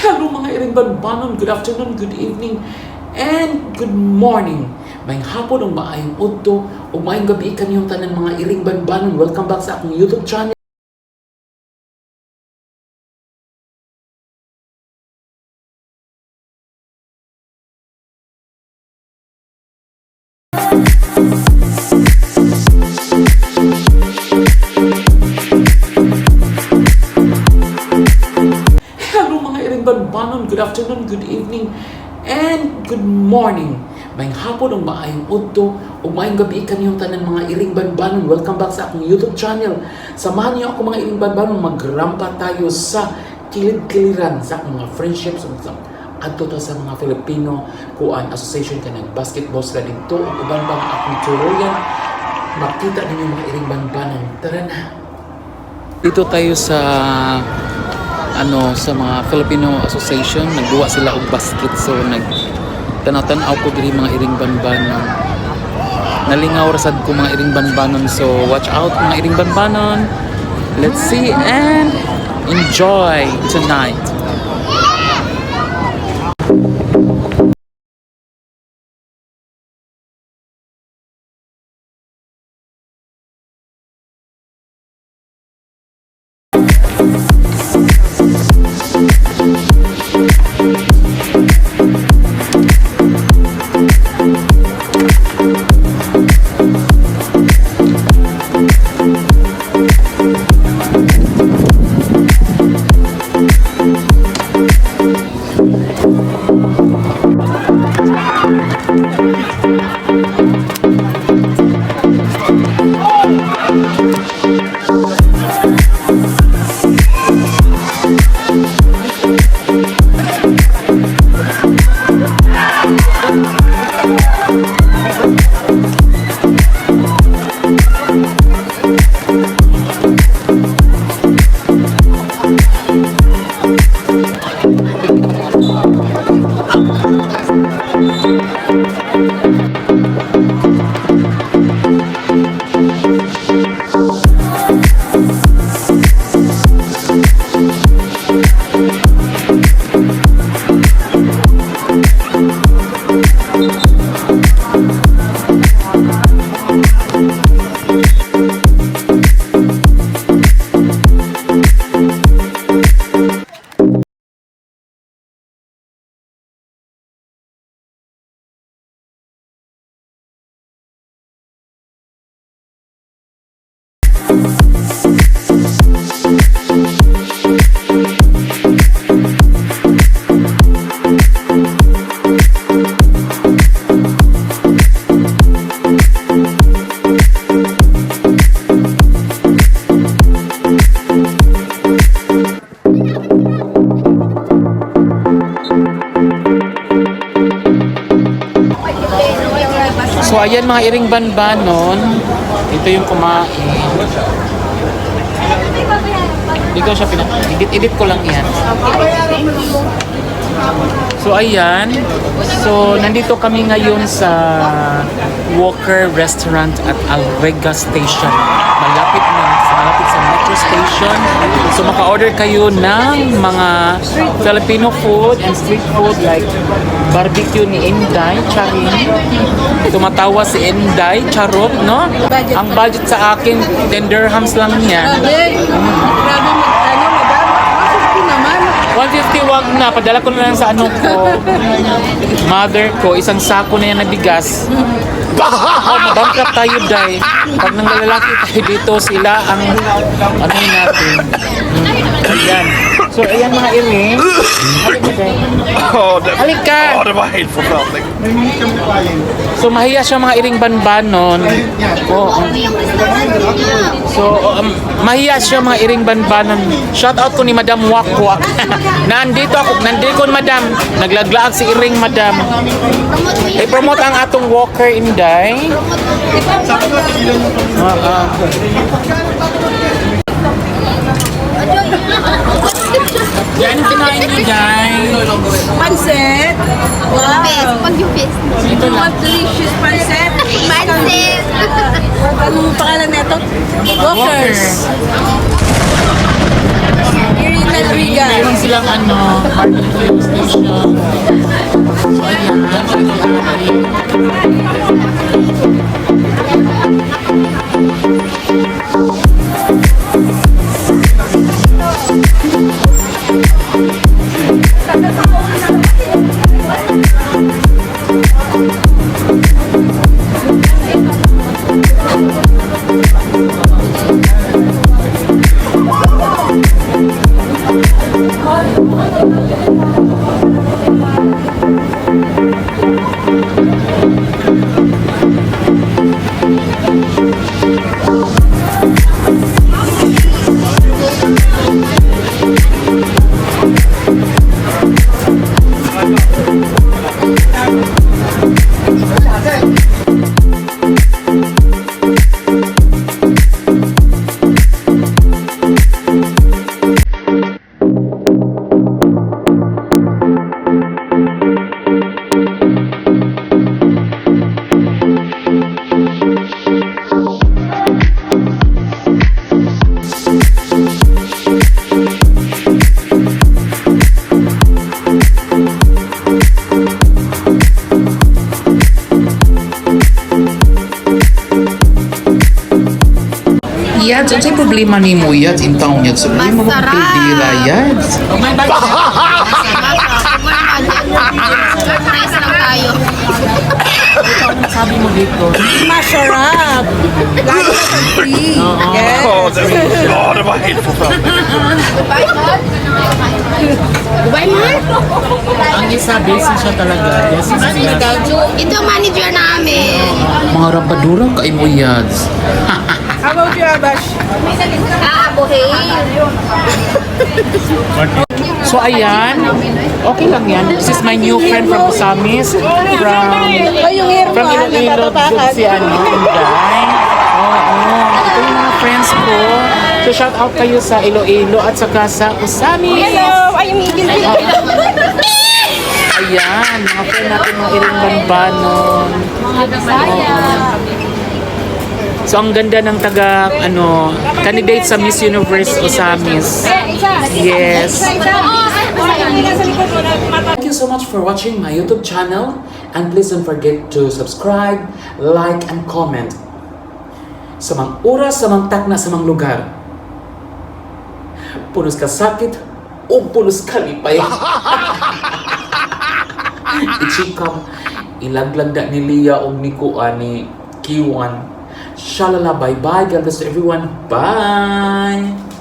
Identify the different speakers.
Speaker 1: Hello, mga iring banbanon, good afternoon, good evening, and good morning. Maayong hapon ug maayong udto ug maayong gabi kaniyong tanan, mga iring banbanon. Welcome back sa akong YouTube channel. Hello, mga iring banbanon, good afternoon, good evening, and good morning. Maayong hapon ug maayong udto ug maayong gabi kaniyong tanan, mga iring banbanon. Welcome back sa akong YouTube channel. Samahan niyo ako, mga iring banbanon, magrampa tayo sa kilid-kiliran sa akong mga friendships ug sa adto ta sa mga Filipino kuan association kay nag-basketball sila didto ug uban pa nga akong tuluyan. Makita ninyo, mga iring banbanon. Tara na. Dito tayo sa ano, sa mga Filipino Association, nagduwa sila og basket, so nag tanaw-tanaw ko diri, mga iring banbanon. Nalingaw ra sad ko, mga iring banbanon, so watch out, mga iring banbanon. Let's see and enjoy tonight. So ayan, mga iring banbanon, ito yung kumain. Hindi ko siya pinag edit, edit ko lang yan. So ayan. So nandito kami ngayon sa Walker Restaurant at Alrega Station. Malapit sa metro station. So maka-order kayo ng mga Filipino food and street food like barbecue ni Inday, Charin. Tumatawa si Inday, charot, no? Ang budget sa akin, 10 dirhams lang yan.
Speaker 2: Grabe. Grabe mag, ano, madam. 150 naman.
Speaker 1: 150, wag na. Padala ko na lang sa ano ko. Mother ko, isang sako na yan na bigas. Oh, mabankrupt tayo, day. Pag nanglalaki tayo dito, sila ang ano natin. Ayan. So, ayan, mga iring. Halika, day.
Speaker 3: Oh, that,
Speaker 1: Halika!
Speaker 3: oh, that var helt forferdelig.
Speaker 1: So, mahiya siya, mga iring banbanon. Oo. So, mahiya siya, mga iring banbanon. Shout out ko ni Madam Wakwak. Nandito ako, nandito ko, Madam. Naglaglaag si iring, Madam. I-promote ang atong Walker, Inday. Oo. Yan ang kinain niyo, Day.
Speaker 2: Pansit. Wow.
Speaker 4: Pag yung best.
Speaker 1: Ito lang.
Speaker 2: What delicious pansit.
Speaker 4: Pansit!
Speaker 2: Anong pangalan nito? Walkers.
Speaker 1: Walker.
Speaker 2: Irina Riga.
Speaker 1: Meron silang ano, barbecue station. So, ayan. Ayan. Yads, ano sa'yo problema ni mo, Yads, in town, Yads? Problema mo
Speaker 4: Masarap!
Speaker 1: pildira, Yads.
Speaker 4: Surprise lang tayo.
Speaker 1: Sabi mo dito.
Speaker 2: Masarap. Lalo na pag free. Yes.
Speaker 3: Oh, God, am I hateful family.
Speaker 4: Goodbye, mahal. Goodbye, mahal.
Speaker 1: Ang isa, busy siya talaga. Busy siya.
Speaker 4: Ito ang manager namin.
Speaker 1: Mga rapadura kay mo, Yads.
Speaker 2: How about you, Abash?
Speaker 4: Ah, buhay.
Speaker 1: So, ayan. Okay lang yan. This is my new friend from Osamis. From
Speaker 2: Ay, yung hair mo,
Speaker 1: From
Speaker 2: ah,
Speaker 1: Iloilo,
Speaker 2: natatapakan.
Speaker 1: si ano, Inday. Oo, ito yung mga friends ko. So, shout out kayo sa Iloilo at saka sa Osamis.
Speaker 2: Hello! Ay, umigil.
Speaker 1: Ayan, mga friend natin, mga Iring Banbanon.
Speaker 4: Mga Bisaya.
Speaker 1: So, ang ganda ng taga, ano, candidate sa Miss Universe Osamis. Yes. Thank you so much for watching my YouTube channel, and please don't forget to subscribe, like, and comment. Sa mang oras, sa mang takna, sa mang lugar. Punos ka sakit o punos ka lipay. Ichikam, ilaglag na ni Lia og ni Kuan ni Kiwan. Shalala, bye-bye. God bless to everyone. Bye!